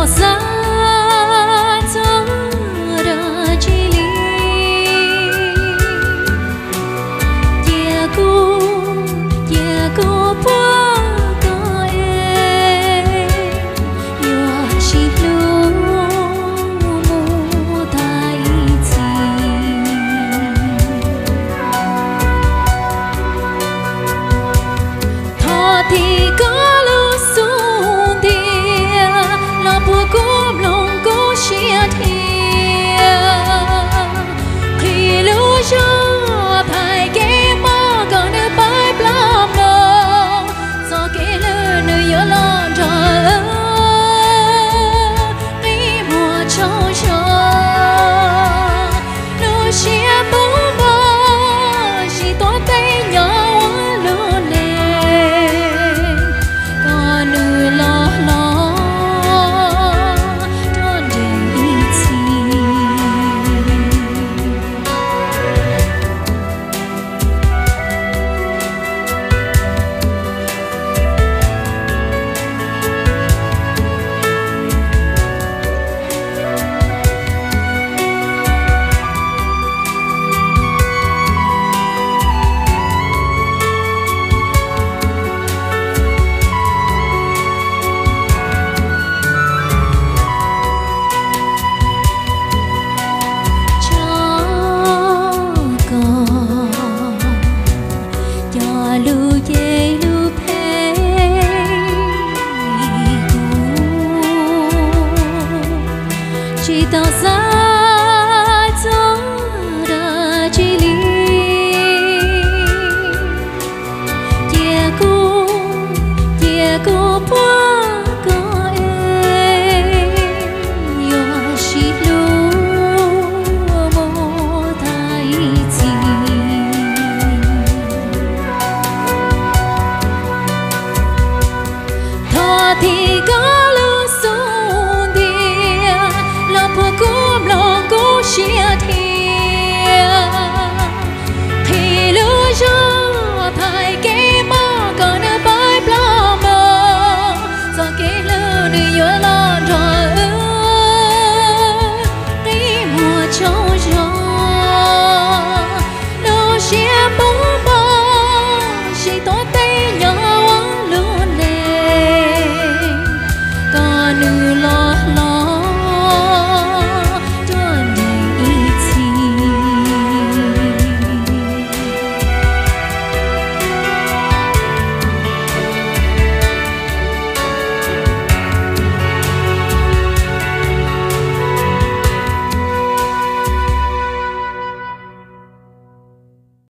Xav txog dab tsi li, cia kuv, cia kuv puag koj es, yuav sib hlub mus tag ib txhis. Thov thim koj lub xub ntiag los puag kuv mloog kuv siab dhia. Qhib lub zog thaij kev mob kom nws pab plab mloog, txoj kev hlub nws yuav los nrog qi muag tsaug zog. Lub siab poob npog tsis tuav tej nyob ua lub neej, kom nws los hlob rov nrees ib txhis. Tso kom cov lus ces